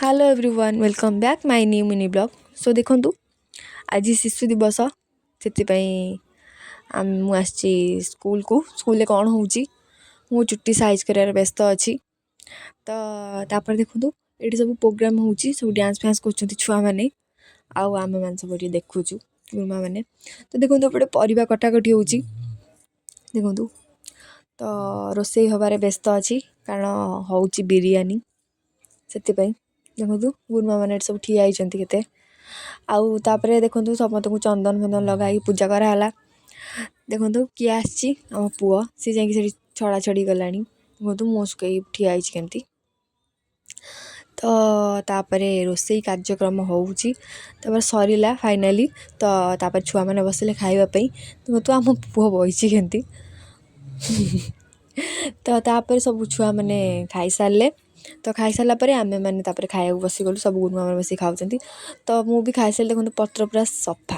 Hello everyone, welcome back my new mini vlog. So ଦେଖନ୍ତୁ, ଆଜି ଶିଶୁ ଦିବସ, ସେଥିପାଇଁ ମୁଁ ଆସିଛି ସ୍କୁଲକୁ। ସ୍କୁଲରେ କ'ଣ ହେଉଛି, ମୁଁ ଚୁଟି ସାଇଜ୍ କରିବାରେ ବ୍ୟସ୍ତ ଅଛି। ତ ତାପରେ ଦେଖନ୍ତୁ, ଏଇଠି ସବୁ ପ୍ରୋଗ୍ରାମ୍ ହେଉଛି, ସବୁ ଡ୍ୟାନ୍ସ ଫ୍ୟାନ୍ସ କରୁଛନ୍ତି ଛୁଆମାନେ ଆଉ ଆମେମାନେ ସବୁ ଏଠି ଦେଖୁଛୁ, ଗୁରୁମାମାନେ। ତ ଦେଖନ୍ତୁ, ଏପଟେ ପରିବା କଟାକଟି ହେଉଛି ଦେଖନ୍ତୁ। ତ ରୋଷେଇ ହେବାରେ ବ୍ୟସ୍ତ ଅଛି, କାରଣ ହେଉଛି ବିରିୟାନୀ, ସେଥିପାଇଁ। ଦେଖନ୍ତୁ, ଗୁରୁମାମାନେ ଏଠି ସବୁ ଠିଆ ହେଇଛନ୍ତି କେତେ। ଆଉ ତାପରେ ଦେଖନ୍ତୁ, ସମସ୍ତଙ୍କୁ ଚନ୍ଦନ ଫନ୍ଦନ ଲଗାଇ ପୂଜା କରାହେଲା। ଦେଖନ୍ତୁ କିଏ ଆସିଛି, ଆମ ପୁଅ। ସିଏ ଯାଇକି ସେଠି ଛଡ଼ା ଛଡ଼ି ଗଲାଣି। ଦେଖନ୍ତୁ, ମୁହଁ ଶୁଖେଇ ଠିଆ ହେଇଛି କେମିତି। ତ ତାପରେ ରୋଷେଇ କାର୍ଯ୍ୟକ୍ରମ ହେଉଛି, ତାପରେ ସରିଲା ଫାଇନାଲି। ତ ତାପରେ ଛୁଆମାନେ ବସିଲେ ଖାଇବା ପାଇଁ। ଦେଖନ୍ତୁ, ଆମ ପୁଅ ବଇଛି କେମିତି। ତ ତାପରେ ସବୁ ଛୁଆମାନେ ଖାଇସାରିଲେ। ତ ଖାଇସାରିଲା ପରେ ଆମେମାନେ ତାପରେ ଖାଇବାକୁ ବସିଗଲୁ। ସବୁ ଗୁରୁମାମାନେ ବସିକି ଖାଉଛନ୍ତି, ତ ମୁଁ ବି ଖାଇସାରିଲି। ଦେଖନ୍ତୁ, ପତ୍ର ପୁରା ସଫା।